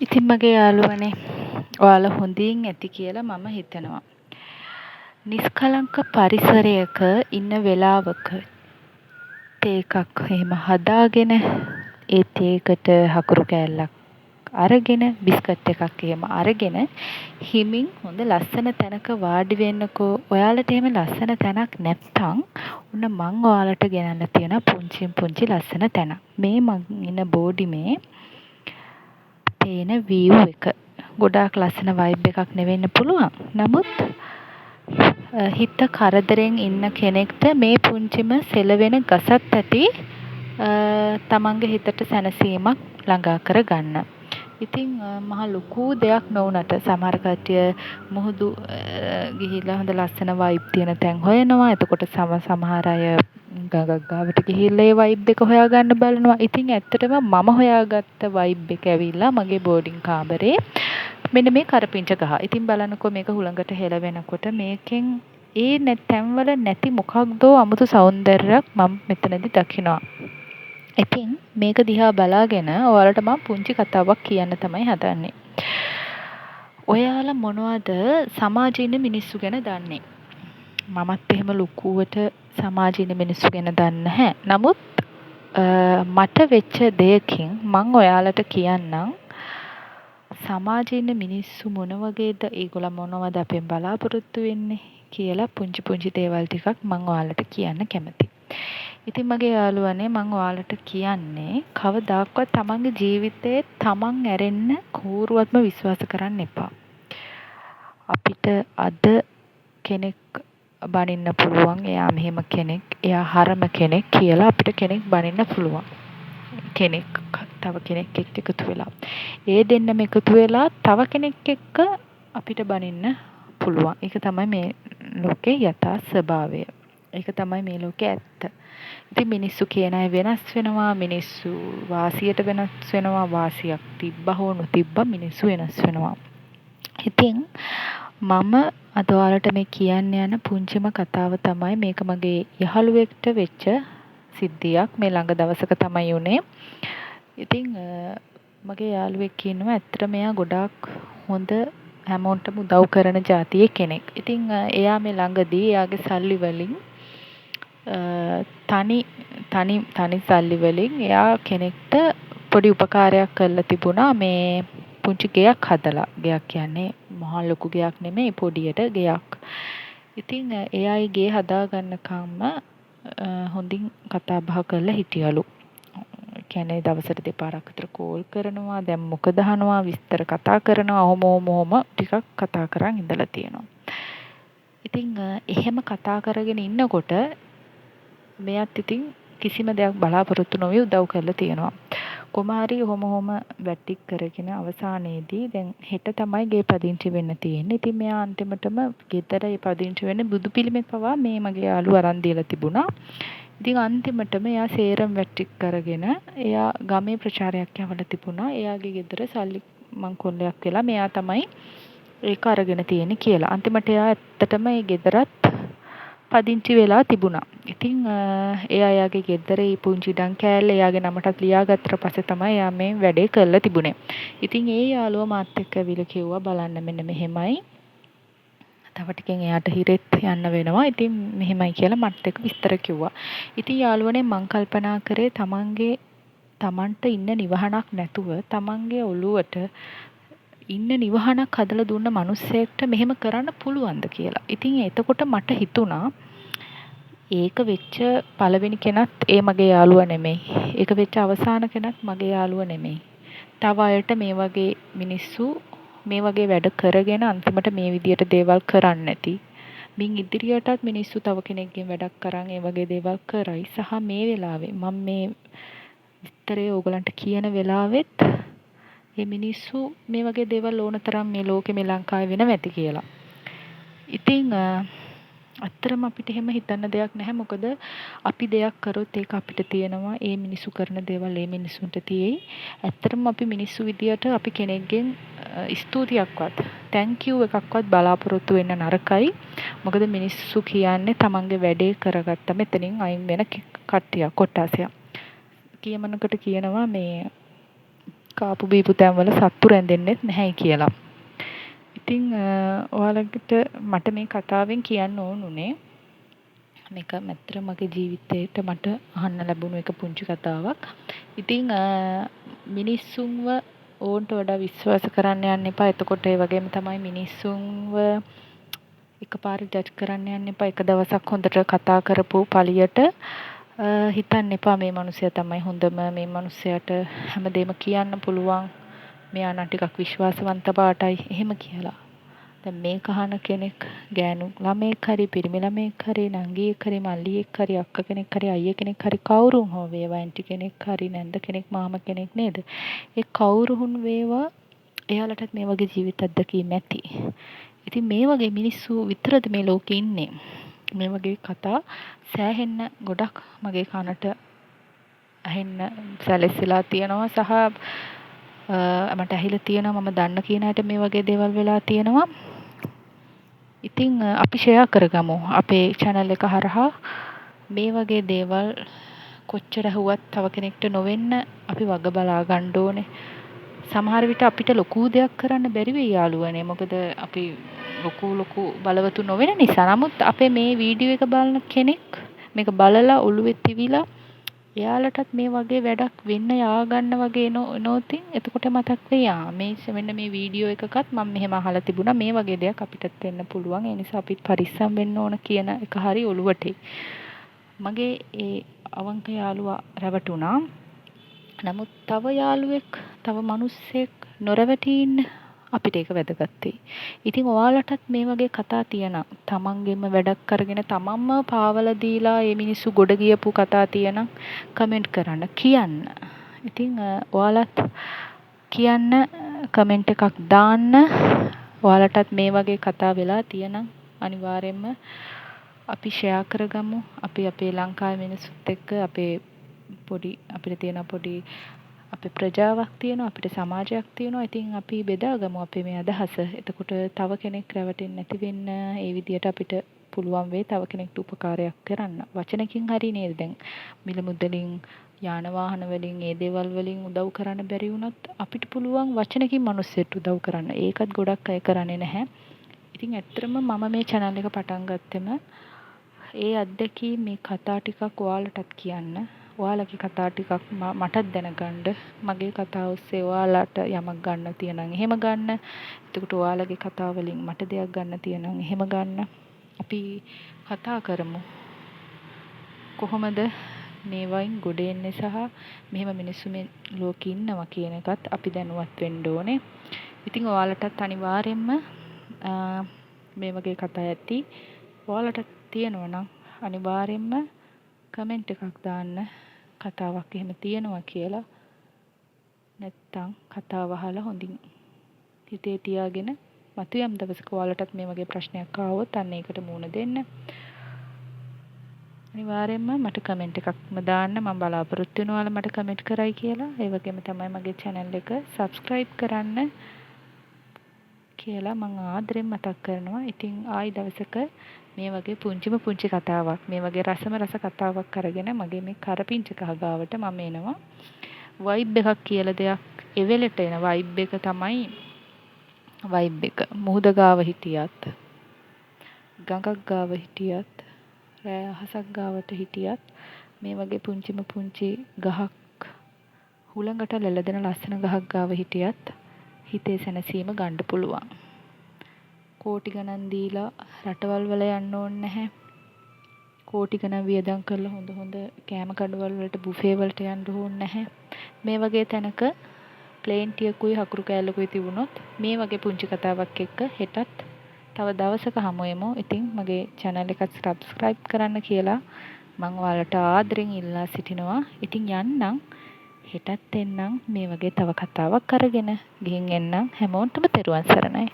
ඉතින් මගේ යාළුවනේ, ඔයාලා හොඳින් ඇති කියලා මම හිතනවා. නිස්කලංක පරිසරයක ඉන්න වෙලාවක තේ එකක් එහෙම හදාගෙන, ඒ තේ එකට හකුරු කෑල්ලක් අරගෙන, බිස්කට් එකක් එහෙම අරගෙන හිමින් හොඳ ලස්සන තැනක වාඩි වෙන්නකෝ. ඔයාලට එහෙම ලස්සන තැනක් නැත්තම් ඔන්න මං ඔයාලට ගෙනල්ලා තියෙනවා පුංචිම පුංචි ලස්සන තැනක්. මේ මං ඉන්න බෝඩිමේ පේන වීව් එක. ගොඩාක් ලස්සන වයිබ් එකක් නෙවෙන්න පුළුවන්. නමුත් හිත කරදරෙන් ඉන්න කෙනෙක්ට මේ පුංචිම සෙලවෙන ගසත් ඇති තමන්ගේ හිතට සැනසීමක් ළඟා කර ගන්න. ඉතින් මහා ලොකු දෙයක් නොවුනට සමහර කට්ටිය මුහුදු ගිහිල්ලා හොඳ ලස්සන වයිබ් තියෙන තැන් හොයනවා. එතකොට සමහර අය ගඟක් ගාවට ගිහිල්ලා ඒ වයිබ් එක හොයාගන්න බලනවා. ඉතින් ඇත්තටම මම හොයාගත්ත වයිබ් එක ඇවිල්ලා මගේ බෝඩින් කාමරේ මෙන්න මේ කරපිංච ගහ. ඉතින් බලන්නකෝ, මේක හුළඟට හෙලවෙනකොට මේකෙන් ඒ තැන්වල නැති මොකක්දෝ අමුතු සෞන්දර්යයක් මම මෙතනදි දකිනවා. ඉතින් මේක දිහා බලාගෙන ඔයාලට මම පුංචි කතාවක් කියන්න තමයි හදන්නේ. ඔයාලා මොනවද සමාජයේ ඉන්න මිනිස්සු ගැන දන්නේ? මමත් එහෙම ලොකුවට සමාජයේ ඉන්න මිනිස්සු ගැන දන්නේ නැහැ. නමුත් මට වෙච්ච දෙයකින් මං ඔයාලට කියන්නම් සමාජයේ ඉන්න මිනිස්සු මොන වගේද, ඒගොල්ලෝ මොනවද අපෙන් බලාපොරොත්තු වෙන්නේ කියලා පුංචි පුංචි දේවල් ටිකක් මං ඔයාලට කියන්න කැමතියි. ඉතින් මගේ යාළුවනේ, මං ඔයාලට කියන්නේ කවදාක්වත් තමන්ගේ ජීවිතේ තමන් ඇරෙන්න කවුරුවත්ම විශ්වාස කරන්න එපා. අපිට අද කෙනෙක් බනින්න පුළුවන්, එයා මෙහෙම කෙනෙක්, එයා හරම කෙනෙක් කියලා අපිට කෙනෙක් බනින්න පුළුවන්. කෙනෙක් තව කෙනෙක් එක්ක එකතු වෙලා. ඒ දෙන්නම එකතු වෙලා තව කෙනෙක් එක්ක අපිට බනින්න පුළුවන්. ඒක තමයි මේ ලෝකේ යථා ස්වභාවය. ඒක තමයි මේ ලෝකේ ඇත්ත. ඉතින් මිනිස්සු කියන අය වෙනස් වෙනවා, මිනිස්සු වාසියට වෙනස් වෙනවා, වාසියක් තිබ්බ හෝ නොතිබ්බ මිනිස්සු වෙනස් වෙනවා. ඉතින් මම අද ඔයාලට මේ කියන්න යන පුංචිම කතාව තමයි මේක මගේ යහළුවෙක්ට වෙච්ච සිද්ධියක්. මේ ළඟ දවසක තමයි වුනේ. ඉතින් මගේ යාළුවෙක් ඉන්නවා. ඇත්තටම එයා ගොඩාක් හොඳ, හැමෝටම උදව් කරන ජාතියේ කෙනෙක්. ඉතින් එයා මේ ළඟදී එයාගේ සල්ලි වලින්, තනි තනි තනි සල්ලි වලින් එයා කෙනෙක්ට පොඩි උපකාරයක් කරලා තිබුණා මේ පුංචි ගෙයක් හදලා. ගෙයක් කියන්නේ මහා ලොකු ගෙයක් නෙමෙයි, පොඩියට ගෙයක්. ඉතින් එයා ඒ ගේ හදා ගන්නකම්ම හොඳින් කතා බහ කරලා හිටියලු. කියන්නේ දවසට දෙපාරක් විතර කෝල් කරනවා, දැන් මොකද අහනවා, විස්තර කතා කරනවා, ඔහොම ඔහොම ඔහොම ටිකක් කතා කරන් ඉඳලා තියෙනවා. ඉතින් එහෙම කතා කරගෙන ඉන්නකොට මෙයත් ඉතින් කිසිම දෙයක් බලාපොරොත්තු නොවී උදව් කරලා තියෙනවා. කොහොම හරි ඔහොම ඔහොම වැඩ ටික කරගෙන අවසානයේදී දැන් හෙට තමයි ගේ පදිංචි වෙන්න තියෙන්නේ. ඉතින් මෙයා අන්තිමටම ගෙදර ඒ පදිංචි වෙන්න බුදු පිළිමේ පවා මේ මගේ යාළුවා අරන් දීලා තිබුණා. ඉතින් අන්තිමටම එයා සේරම වැඩ ටික කරගෙන එයා ගමේ ප්‍රචාරයක් යවලා තිබුණා. එයාගේ ගෙදර සල්ලි මංකොල්ලයක් වෙලා මෙයා තමයි ඒක අරගෙන තියෙන්නේ කියලා. අන්තිමට එයා ඇත්තටම ඒ ගෙදරත් පදිංචි වෙලා තිබුණා. ඉතින් එයා එයාගේ ගෙදර ඒ පුංචි ඉඩම් කෑල්ල එයාගේ නමටත් ලියාගත්තට පස්සේ තමයි එයා මේ වැඩේ කරලා තිබුණේ. ඉතින් ඒ යාළුවා මාත් එක්ක ඇවිල්ලා කිව්වා, බලන්න, මෙන්න මෙහෙමයි. තව ටිකෙන් එයාට හිරෙත් යන්න වෙනවා. ඉතින් මෙහෙමයි කියලා මත් එක්ක විස්තර කිව්වා. ඉතින් යාළුවනේ, මං කල්පනා කරේ තමන්ගේ තමන්ට ඉන්න නිවහනක් නැතුව තමන්ගේ ඔළුවට ඉන්න නිවහනක් හදලා දුන්න මනුස්සයෙක්ට මෙහෙම කරන්න පුළුවන්ද කියලා. ඉතින් එතකොට මට හිතුණා ඒක වෙච්ච පළවෙනි කෙනත් ඒ මගේ යාළුවා නෙමෙයි. ඒක වෙච්ච අවසාන කෙනත් මගේ යාළුවා නෙමෙයි. තව අයට මේ වගේ මිනිස්සු මේ වගේ වැඩ කරගෙන අන්තිමට මේ විදියට දේවල් කරන්නේ නැති. මින් ඉදිරියටත් මිනිස්සු තව කෙනෙක්ගෙන් වැඩක් අරන් ඒ වගේ දේවල් කරයි. සහ මේ වෙලාවේ මම මේ විස්තරය ඕගලන්ට කියන වෙලාවෙත් මේ මිනිස්සු මේ වගේ දේවල් ඕන තරම් මේ ලෝකෙ, මේ ලංකාවේ වෙනව ඇති කියලා. ඉතින් ඇත්තටම අපිට එහෙම හිතන්න දෙයක් නැහැ. මොකද අපි දෙයක් කරොත් ඒක අපිට තියෙනවා. ඒ මිනිස්සු කරන දේවල් ඒ මිනිස්සුන්ට තියෙයි. ඇත්තටම අපි මිනිස්සු විදියට අපි කෙනෙක්ගෙන් ස්තුතියක්වත් thank you එකක්වත් බලාපොරොත්තු වෙන්න නරකයි. මොකද මිනිස්සු කියන්නේ තමන්ගේ වැඩේ කරගත්තම එතනින් අයින් වෙන කට්ටියක්, කොට්ටාසයක්. කියමනකට කියනවා මේ කාපු බීපු තැන්වල සත්තු රැඳෙන්නෙත් නැහැයි කියලා. ඉතින් ඔයාලට මට මේ කතාවෙන් කියන්න ඕන උනේ මේක ඇත්තටම මගේ ජීවිතේට මට අහන්න ලැබුණු එක පුංචි කතාවක්. ඉතින් මිනිස්සුන්ව ඕන්ට වඩා විශ්වාස කරන්න යන්න එපා. එතකොට ඒ වගේම තමයි මිනිස්සුන්ව එකපාර ජජ් කරන්න යන්න එපා. එක දවසක් හොඳට කතා කරපු පළියට හිතන්න එපා මේ මනුස්සයා තමයි හොඳම, මේ මනුස්සයාට හැමදේම කියන්න පුළුවන්, මෙයා නම් ටිකක් විශ්වාසවන්ත පාටයි එහෙම කියලා. දැන් මේක අහන කෙනෙක් ගෑනු ළමයෙක් හරි පිරිමි ළමයෙක් හරි නංගියෙක් හරි මල්ලියෙක් හරි අක්කා කෙනෙක් හරි අයියා කෙනෙක් හරි කවුරුන් හෝ වේවා, ඇන්ටි කෙනෙක් හරි නැන්ද කෙනෙක් මාමා කෙනෙක් නේද? ඒ කවුරුන් වේවා එයාලටත් මේ වගේ ජීවිත අත්දැකීම් ඇති. ඉතින් මේ වගේ මිනිස්සු විතරද මේ ලෝකේ ඉන්නේ? මේ වගේ කතා සෑහෙන්න ගොඩක් මගේ කනට ඇහෙන්න සැලැස්සිලා තියෙනවා සහ මට ඇහිලා තියෙනවා. මම දන්න කියන අයට මේ වගේ දේවල් වෙලා තියෙනවා. ඉතින් අපි ෂෙයා කරගමු අපේ චැනල් එක හරහා. මේ වගේ දේවල් කොච්චර ඇහුවත් තව කෙනෙක්ට නොවෙන්න අපි වග බලා ගන්න ඕනේ. සමහර විට අපිට ලොකු දෙයක් කරන්න බැරි වෙයි යාළුවනේ. මොකද අපි ලොකු ලොකු බලවතු නොවෙන නිසා. නමුත් අපේ මේ වීඩියෝ එක බලන කෙනෙක් මේක බලලා ඔළුවේ තිබිලා එයාලටත් මේ වගේ වැඩක් වෙන්න යා ගන්න වගේ එනෝතින් එතකොට මතක් වෙයි, ආ මේ මෙන්න මේ වීඩියෝ එකකත් මම මෙහෙම අහලා තිබුණා, මේ වගේ දෙයක් අපිටත් වෙන්න පුළුවන්, ඒ නිසා අපිත් පරිස්සම් වෙන්න ඕන කියන එක හරි ඔළුවට එයි. මගේ ඒ අවංක යාළුවා රැවටුණා. නමුත් තව යාළුවෙක්, තව මිනිස්සෙක් නොරැවටී ඉන්න අපිට ඒක වැදගත් වෙයි. ඉතින් ඔයාලටත් මේ වගේ කතා තියෙනම්, තමන්ගෙම වැඩක් අරගෙන තමන්ම පාවල දීලා ඒ මිනිස්සු ගොඩ ගියපු කතා තියෙනම් කමෙන්ට් කරන්න කියන්න. ඉතින් ඔයාලත් කියන්න, කමෙන්ට් එකක් දාන්න. ඔයාලටත් මේ වගේ කතා වෙලා තියෙනම් අනිවාර්යයෙන්ම අපි ෂෙයා කරගමු. අපි අපේ ලංකාවේ මිනිස්සුත් එක්ක අපේ පොඩි අපිට තියෙන පොඩි අපේ ප්‍රජාවක් තියෙනවා, අපිට සමාජයක් තියෙනවා. ඉතින් අපි බෙදාගමු අපේ මේ අදහස. එතකොට තව කෙනෙක් රැවටෙන්නේ නැති වෙන්න ඒ විදියට අපිට පුළුවන් වෙයි තව කෙනෙක්ට උපකාරයක් කරන්න. වචනකින් හරි නේද? දැන් මිල මුදලින්, යාන වාහන වලින්, ඒ දේවල් වලින් උදව් කරන්න බැරි වුණත් අපිට පුළුවන් වචනකින් මිනිස්සුන්ට උදව් කරන්න. ඒකත් ගොඩක් අය කරන්නේ නැහැ. ඉතින් ඇත්තටම මම මේ චැනල් එක පටන් ගත්තෙම ඒ අත්දැකීම් මේ කතා ටිකක් ඔයාලටත් කියන්න. ඔයාලගේ කතා ටිකක් මටත් දැනගන්න. මගේ කතා ඔස්සේ ඔයාලට යමක් ගන්න තියෙනම් එහෙම ගන්න. එතකොට ඔයාලගේ කතා වලින් මට දෙයක් ගන්න තියෙනම් එහෙම ගන්න. අපි කතා කරමු. කොහොමද මේවයින් ගොඩ එන්නේ සහ මෙහෙම මිනිස්සු මේ ලෝකේ ඉන්නවා කියන එකත් අපි දැනුවත් වෙන්න ඕනේ. ඉතින් ඔයාලටත් අනිවාර්යයෙන්ම මේ වගේ කතා ඇති. ඔයාලටත් තියෙනවා නම් අනිවාර්යයෙන්ම කමෙන්ට් එකක් දාන්න කතාවක් එහෙම තියෙනවා කියලා. නැත්තම් කතාව අහලා හොඳින් හිතේ තියාගෙන මතු යම් දවසක ඔයාලටත් මේ වගේ ප්‍රශ්නයක් ආවොත් අන්න ඒකට මුහුණ දෙන්න. අනිවාර්යයෙන්ම මට කමෙන්ට් එකක්ම දාන්න. මම බලාපොරොත්තු වෙනවා ඔයාලා මට කමෙන්ට් කරයි කියලා. ඒ වගේම තමයි මගේ චැනල් එක සබ්ස්ක්‍රයිබ් කරන්න කියලා මං ආදරෙන් මතක් කරනවා. ඉතින් ආයි දවසක මේ වගේ පුංචිම පුංචි කතාවක්, මේ වගේ රසම රස කතාවක් අරගෙන මගේ මේ කරපිංච කහ ගාවට මම එනවා. වයිබ් එකක් කියලා දෙයක් එවෙලට එන වයිබ් එක තමයි වයිබ් එක. මුහුද ගාව හිටියත්, ගඟක් ගාව හිටියත්, රෑ අහසක් ගාවට හිටියත්, මේ වගේ පුංචිම පුංචි ගහක් හුළඟට ලැලදෙන ලස්සන ගහක් ගාව හිටියත් හිතේ සැනසීම ගන්න පුළුවන්. කෝටි ගණන් දීලා රටවල් වල යන්න ඕනේ නැහැ. කෝටි ගණන් වියදම් කරලා හොඳ හොඳ කෑම කඩවල් වලට බුෆේ වලට යන්න ඕනේ නැහැ. මේ වගේ තැනක ප්ලේන් ටියකුයි හකුරු කෑල්ලකුයි තිබුණොත් මේ වගේ පුංචි කතාවක් එක්ක හෙටත් තව දවසක හමු වෙමු. ඉතින් මගේ චැනල් එකත් සබ්ස්ක්‍රයිබ් කරන්න කියලා මං ඔයාලට ආදරෙන් ඉල්ලා සිටිනවා. ඉතින් යන්නම්, හෙටත් එන්නම් මේ වගේ තව කතාවක් අරගෙන. ගිහින් එන්නම්. හැමෝටම තෙරුවන් සරණයි.